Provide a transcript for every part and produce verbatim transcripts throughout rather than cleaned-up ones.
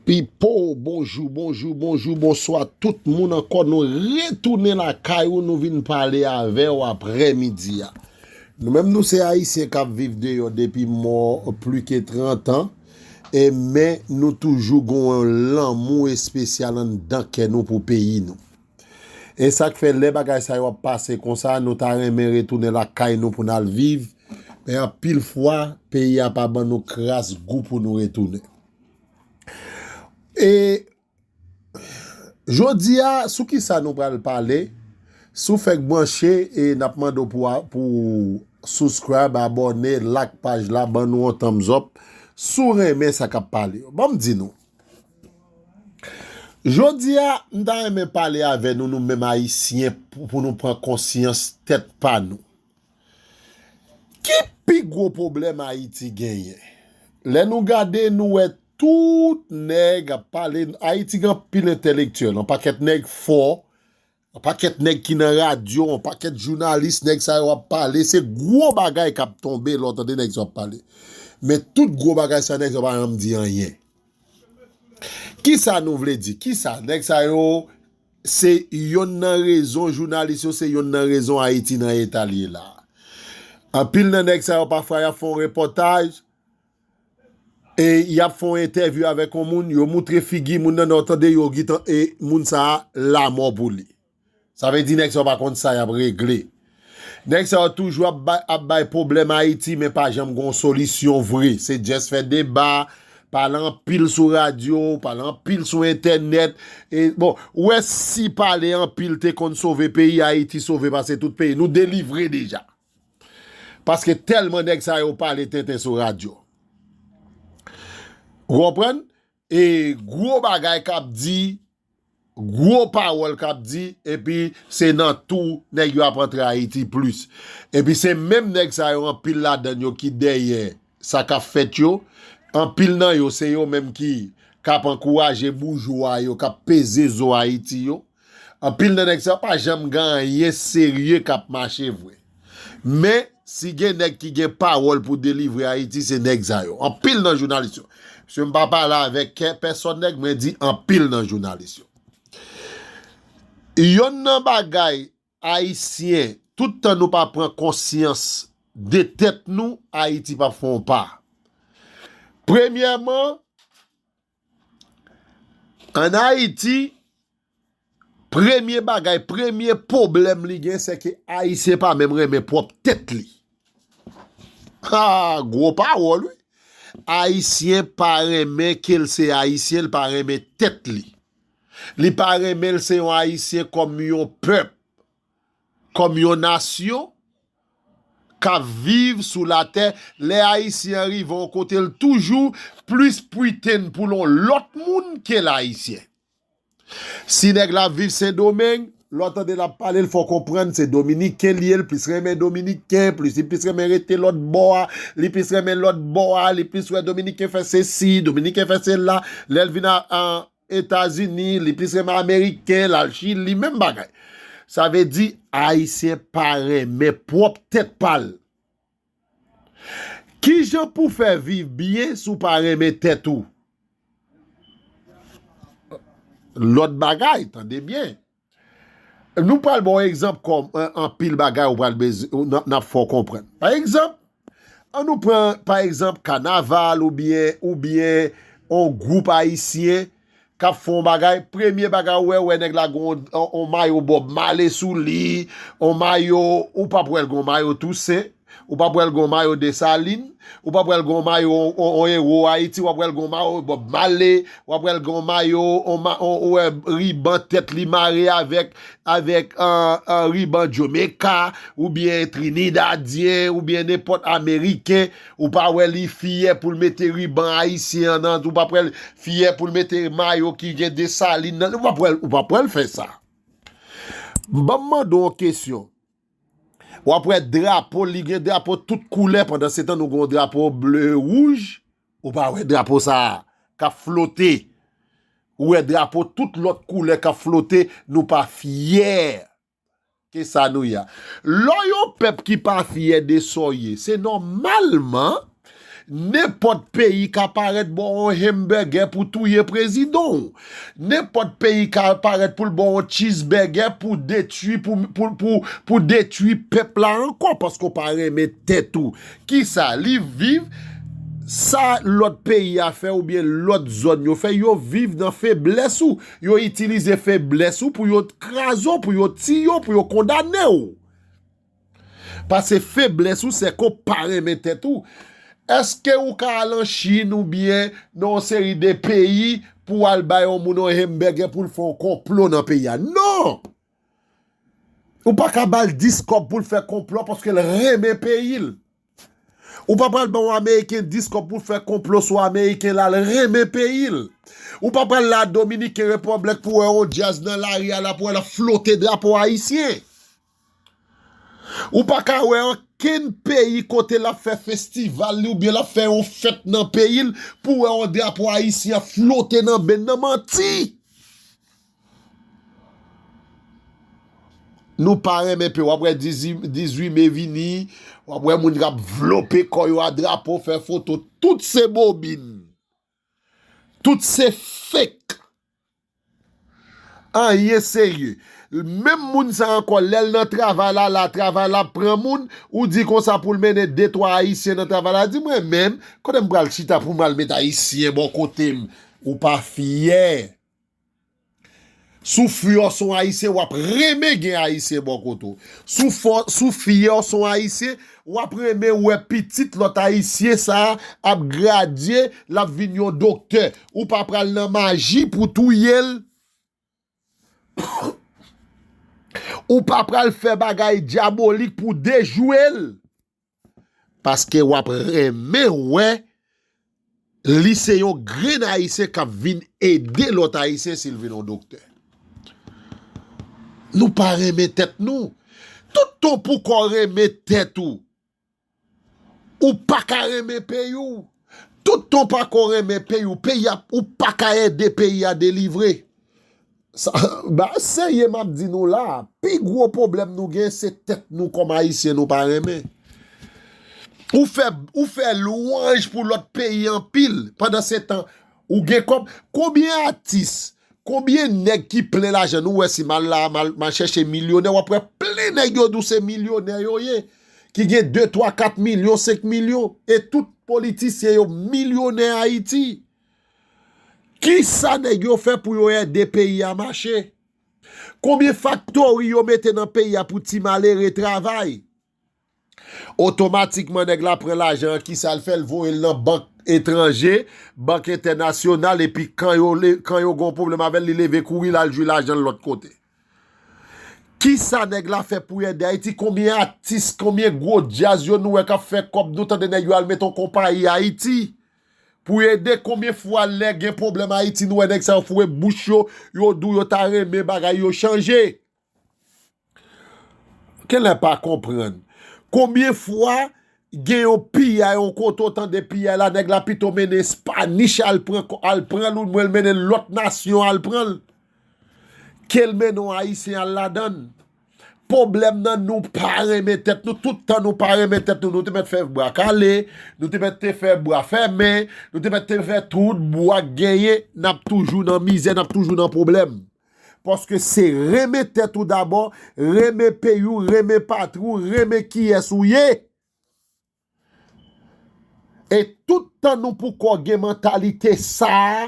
Pipo, bonjou, bonjou, bonjou, bonswa tout moun ankò. Nou retounen lakay ou, nou vin pale avè w aprèmidi a. Nou menm, nou se Ayisyen k ap viv deyò depi mò pli ke trant an, e men nou toujou gen yon lanmou espesyal anndan kè nou pou peyi nou. E sa k fè lè bagay sa yo ap pase konsa, nou ta renmen retounen lakay nou pou n al viv, men anpil fwa, peyi a pa ban nou kras gou pou nou retounen. E jodi a, sou ki sa nou pral pale? Si w fèk branche, e n ap mande w pou, pou subscribe, abòne, like paj la, ban nou yon thumbs up. Si w renmen sa k ap pale yo. Ban m di nou. Jodi a, m ta renmen pale avè nou, nou menm Ayisyen, pou, pou nou pran konsyans tèt pa nou. Ki pi gwo pwoblèm Ayiti genyen? Lè nou gade, nou wè tout nèg ap pale. Ayiti gen anpil entèlektyèl, yon pakèt nèg fò, yon pakèt nèg ki nan radyo, yon pakèt jounalis, nèg sa yo ap pale. Se gwo bagay k ap tonbe lè w tande nèg sa yo ap pale. Men tout gwo bagay sa, nèg sa yo pa janm di anyen. Kisa nou vle di? Kisa? Nèg sa yo, se yonn nan rezon, jounalis yo, se yonn nan rezon Ayiti nan eta l ye la. Anpil nan nèg sa yo, pafwa, y ap fè yon repòtaj, e y ap fè yon entèvyou avèk yon moun, yo moutre figi moun nan, nan w tande yo, gentan, e moun sa a, lanmò pou li. Sa vle di nèg sa yo pa konn sa y ap regle. Nèg sa yo toujou ap bay, ap bay pwoblèm Ayiti, men pa janm gon solisyon vre. Se just fè deba, pale anpil sou radyo, pale anpil sou entènèt. E, bon, ou wè si pale anpil te konn sove peyi, Ayiti sove pase tout peyi. Nou delivre deja. Paske tèlman nèg sa yo pale tenten sou radyo. Ou konprann? E gwo bagay k ap di, gwo pawòl k ap di, epi se nan tou nèg yo ap antre Ayiti plis. Epi se menm nèg sa yo, anpil ladan yo ki dèyè sa k ap fèt yo. Anpil nan yo, se yo menm ki, k ap ankouraje boujwa yo, k ap peze zo Ayiti yo. Anpil nan nèg sa yo pa janm gen anyen serye k ap mache vre. Men, si gen nèg ki gen pawòl pou delivre Ayiti, se nèg sa yo. Anpil nan jounalis yo. Paske m pa pale avèk kè pèsòn nèg, mwen di anpil nan jounalis yo. Yonn nan bagay Ayisyen, tout tan nou pa pran konsyans de tèt nou, Ayiti p ap fè yon pa. Premyèman, ann Ayiti, premye bagay, premye pwoblèm li gen, se ke Ayisyen pa menm renmen pwòp tèt li. Ha, gwo pawòl, wi. Ayisyen pa renmen ke l se Ayisyen, l pa renmen tèt li. Li pa renmen l se yon Ayisyen kòm yon pèp, kòm yon nasyon k ap viv sou latè. Lè Ayisyen an rive yon kote, l toujou plis pretend pou l yon lòt moun ke l Ayisyen. Si nèg la ap viv Sendomeng, lè w tande l ap pale, l fè w konprann se Dominiken li ye, l plis renmen Dominiken, plis, li plis renmen rete lòt bò a, li plis renmen lòt bò a, li plis wè Dominiken fè sesi, Dominiken fè sela. Lè l vin a, a Etazini, li plis renmen Ameriken, l al Chili, menm bagay. Sa vle di, Ayisyen pa renmen pwòp tèt pa l. Kijan pou fè viv byen si w pa renmen tèt ou? Lòt bagay, tande byen. Nou pral ba w egzanp kòm an-, anpil bagay ou pral bezwen, n ap, n ap fè w konprann. Pa egzanp, ann nou pran, pa egzanp, kanaval oubyen, oubyen on gwoup ayisyen k ap fè yon bagay, premye bagay ou wè, ou wè nèg la gen on, on, on mayo Bob Marley sou li, on mayo, ou p ap wè l gen on mayo Tousen, ou p ap wè l gen on mayo Desalin, ou p ap wè l gen on mayo on, on, on ewo Ayiti, w ap wè l gen on mayo Bob Marley, w ap wè l gen on mayo, on ma-, on, ou wè riban tèt li mare avèk, avèk, an, an riban Jamaica, oubyen Trinidadyen, oubyen nenpòt Ameriken, ou pa wè li fyè pou l mete riban ayisyen an nan, ou pa wè l fyè pou l mete mayo ki gen Desalin nan, ou pa wè l, ou pa wè l fè sa. Ban m mande w yon kesyon. W ap wè drapo, li gen drapo tout koulè, pandan se tan nou gen yon drapo ble, wouj, ou pa wè drapo sa a k ap flote. Ou wè drapo tout lòt koulè k ap flote, nou pa fyè ke sa nou ye a. Lè w yon pèp ki pa fyè de sa w ye, se nòmalman Nenpòt peyi ka parèt ba w yon hamburger pou touye prezidan w. Nenpòt peyi ka parèt pou l ba w yon cheeseburger pou detwi, pou, pou, pou, pou detwi pèp la ankò, paske w pa renmen tèt ou. Kisa? Li viv sa lòt peyi a fè oubyen lòt zòn yo fè, yo viv nan feblès ou. Yo itilize feblès ou pou yo kraze w, pou yo tiye w, pou yo kondane w. Paske feblès ou se ke w pa renmen tèt ou. Èske ou ka al an Chin oubyen nan yon seri de peyi pou w al bay yon moun yon hamburger pou l fè yon konplo nan peyi a? Non! Ou pa ka ba l dis kòb pou l fè konplo paske l renmen peyi l. Ou pa pral ba yon Ameriken dis kòb pou l fè konplo sou Ameriken la, l renmen peyi l. Ou pa pral la Dominiken Repiblik pou wè yon djaz nan lari a, l ap wè l ap flote drapo ayisyen. Ou pa ka wè ankenn peyi kote l ap fè festival li oubyen l ap fè yon fèt nan peyi l pou wè yon drapo ayisyen ap flote nan benn nan, manti. Nou pa renmen peyi w. W ap wè dizuit, dizuit me vini, w ap wè moun k ap vlope kò yo a drapo, fè foto, tout se bobin. Tout se fake. Anyen serye. Menm moun sa ankò, lè l nan travay la, la travay la pran moun, ou di konsa pou l mennen de twa ayisyen nan travay la, di mwen menm, kote m pral chita pou m al met ayisyen bò kote m? Ou pa fyè. Si w fyè w se yon ayisyen, w ap renmen gen ayisyen bò kote w. Si w fò-, si w fyè w se yon ayisyen, w ap renmen wè pitit lòt ayisyen sa a ap gradye, l ap vin yon doktè. Ou pa pral nan maji pou touye l. Ou pa pral fè bagay dyabolik pou dejwe l. Paske w ap renmen wè li se yon grenn ayisyen k ap vin ede lòt ayisyen si l vin yon doktè. Nou pa renmen tèt nou. Tout tan w poko renmen tèt ou, ou pa ka renmen peyi w. Tout tan w pako renmen peyi w, peyi a, ou pa ka ede peyi a delivre. Sa, ba, serye m ap di nou la, pi gwo pwoblèm nou gen, se tèt nou kòm ayisyen nou pa renmen. Ou fè, ou fè lwanj pou lòt peyi anpil. Pandan se tan, ou gen kòb. Konbyen atis, konbyen nèg ki plen lajan? Nou wè si m al la, m al, m al chèche milyonè, w ap wè plen nèg yo di w se milyonè yo ye. Ki gen de, twa, kat milyon, senk milyon. E tout politisyen yo milyonè Ayiti. Kisa nèg yo fè pou yo ede peyi a mache? Konbyen faktori yo mete nan peyi a pou ti malere travay? Otomatikman, nèg la pran lajan an, kisa l fè? L voye l nan bank etranje, bank entènasyonal, epi kan yo le-, kan yo gen yon pwoblèm avè l, li leve kouri, l al jwi lajan l lòt kote. Kisa nèg la fè pou ede Ayiti? Konbyen atis, konbyen gwo djaz yo nou wè k ap fè kòb? Nou tande nèg yo al mete yon konpayi Ayiti pou ede. Konbyen fwa lè gen pwoblèm Ayiti, nou wè nèg sa yo foure bouch yo, yo di w yo ta renmen bagay yo chanje? Kenlè pa konprann. Konbyen fwa gen yon piyay yon kote, w tande piyay la, nèg la pito mennen Spanish al pran, al pran l, oubyen l mennen lòt nasyon al pran l, ke l mennen yon Ayisyen al ladan l? Pwoblèm nan, nou pa renmen tèt nou. Tout tan nou pa renmen tèt nou, nou te mèt fè bra kale, nou te mèt te fè bra fèmen, nou te mèt te fè tout bra k genyen, n ap toujou nan mizè, n ap toujou nan pwoblèm. Paske se renmen tèt ou dabò, renmen peyi w, renmen patri w, renmen kiyès ou ye. E tout tan nou poko gen mantalite sa a,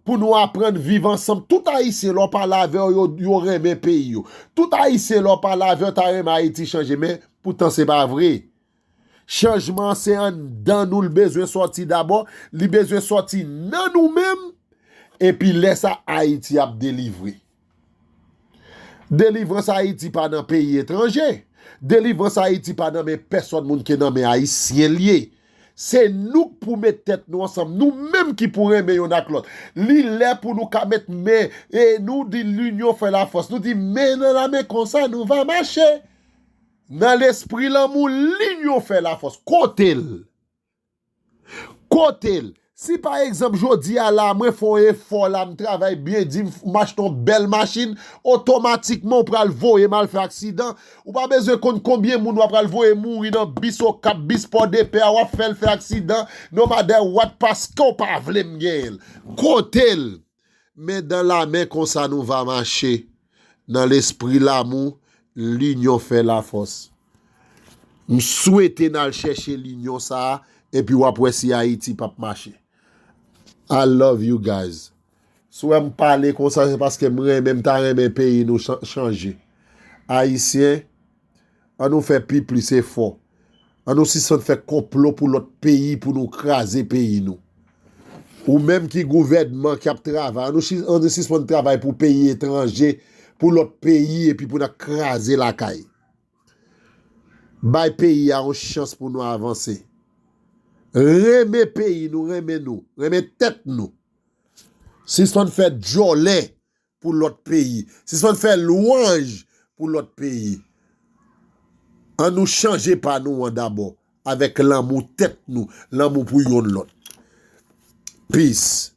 pou nou aprann viv ansanm. Tout Ayisyen, lè w pale avè yo, yo, yo renmen peyi yo. Tout Ayisyen, lè w pale avè yo, ta renmen Ayiti chanje, men poutan se pa vre. Chanjman an se anndan nou l bezwen sòti dabò, li bezwen sòti nan nou menm, epi lè sa Ayiti ap delivre. Delivrans Ayiti pa nan peyi etranje. Delivrans Ayiti pa nan men pèsòn moun, ke nan men Ayisyen l ye. Se nou k pou met tèt nou ansanm, nou menm ki pou renmen youn ak lòt. Li lè pou nou ka met men, e nou di l'union fait la force. Nou di men nan lamen konsa nou va mache. Nan lespri lanmou, l'union fait la force. Kote l? Kote l? Si pa egzanp jodi a la, mwen fè yon efò la, m travay byen di, m achte yon bèl machin, otomatikman ou pral voye m al fè aksidan. Ou pa bezwen konn konbyen moun w ap pral voye mouri nan bis Okap, bis Pòdepè a, w ap fè l fè aksidan, no matter what, paske w pa vle m genyen l. Kote l? Men dan la men konsa nou va mache. Nan lespri lamou, linyon fè lafòs. M swete n al chèche linyon sa a, epi w ap wè si Ayiti p ap mache. I love you guys. Si w wè m pale konsa, se paske m renmen, m ta renmen peyi nou chan- chanje. Ayisyen, an nou fè pi plis efò. An nou sispann fè konplo pou lòt peyi, pou nou kraze peyi nou. Ou menm ki gouvènman k ap travay, an nou, sis- an nou sispann travay pou peyi etranje, pou lòt peyi, epi pou n ap kraze lakay. Bay peyi a yon chans pou nou avanse. Renmen peyi nou, renmen nou, renmen tèt nou. Sispann fè djòlè pou lòt peyi. Sispann fè lwanj pou lòt peyi. An nou chanje pa nou an dabò, avèk lanmou tèt nou, lanmou pou yonn lòt. Peace.